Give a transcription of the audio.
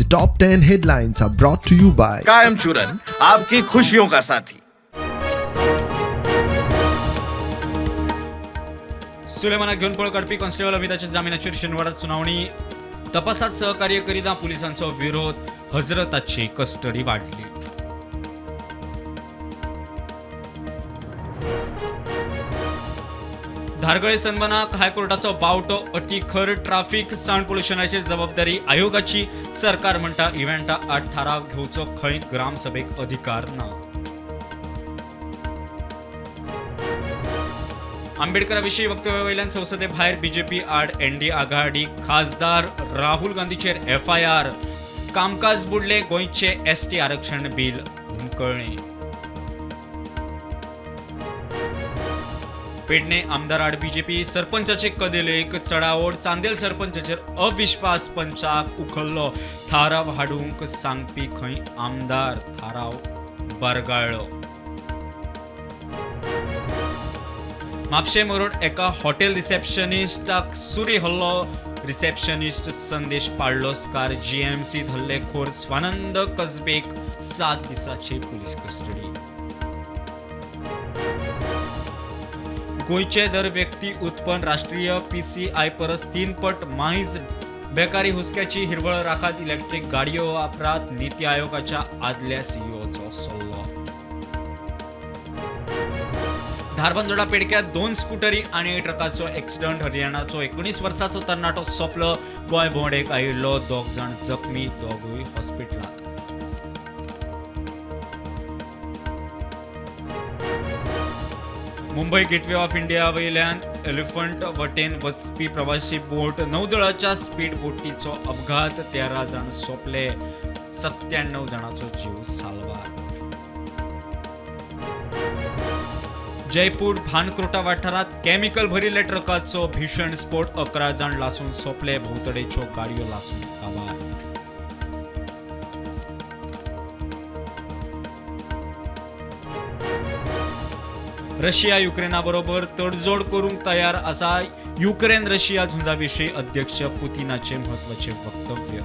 The top 10 headlines are brought to you by कायम चूरन आपकी खुशियों का साथी। सुलेमानाक घेवन पळ काडपी कॉन्स्टेबल अमिताच्या जामिनाचेर शेनवारात सुनावणी. तपासात सहकार्य करिना पुलिसांचो विरोध. हजरताची कस्टडी वाडली. धारगळे सन्मानाक हायकोर्टाचो बावटो अटी खर. ट्राफिक सावंड पोल्युशनाचेर जबाबदारी आयोगाची. सरकार म्हणटा इव्हेंटा आड थाराव घेवचो खंय ग्रामसभेक अधिकार ना. आंबेडकराविशीं वक्तव्यावयल्यान संसदे भायर बीजेपी आड एनडी आघाडी. खासदार राहुल गांधीचेर एफआयआर. कामकाज बुडले. गोंयचे एसटी आरक्षण बील हुमकळ्ळें. पेडणे आमदार आड बीजेपी सरपंचाचे कदेलेक चडाओड. चांदेल सरपंचाचेर अविश्वास पंचाक उखल्लो. थाराव हाडूंक सांगपी खंय आमदार. थाराव बरगाळ्ळो. म्हापशें मोरोड एका हॉटेल रिसेप्शनिस्टाक सुरी हल्लो. रिसेप्शनिस्ट संदेश पाडलोस्कार. जीएमसी हल्लेखोर स्वानंद कसबेक 7 दिसाची पुलीस कस्टडी. गोंयचे दर व्यक्ती उत्पन्न राष्ट्रीय पीसीआय परस 3 पट. मायज बेकारी हुस्क्याची हिरवळ राखात, इलेक्ट्रीक गाडयो वापरात, निती आयोगाच्या आदल्या सीईओचो सल्लो. धारबांदोडा पेडक्यात 2 स्कुटरी आनी ट्रकाचो एक्सिडंट. हरियाणाचो 19 वर्साचो तरणाटो सोंपलो. गोंय भोंवडेक आयिल्लो. 2 जाण जखमी, दोगूय हॉस्पिटलांत. मुंबय गेटवे ऑफ इंडिया वयल्यान एलिफंट वटेन वचपी प्रवासी बोट नौदळाच्या स्पीड बोटीचो अपघात. 13 जाण सोंपले, 97 जाणांचो जीव साल्वार. जयपूर भानक्रोटा वाठारात केमिकल भरिल्ल्या ट्रकाचो भीषण स्फोट. 11 जाण लासून सोंपले. भोंवतणेच्यो गाडयो लासून काबार. रशिया युक्रेना बरोबर तडजोड करूंक तयार आसा. युक्रेन रशिया झुंजा विशीं अध्यक्ष पुतिनाचे म्हत्वाचे वक्तव्य.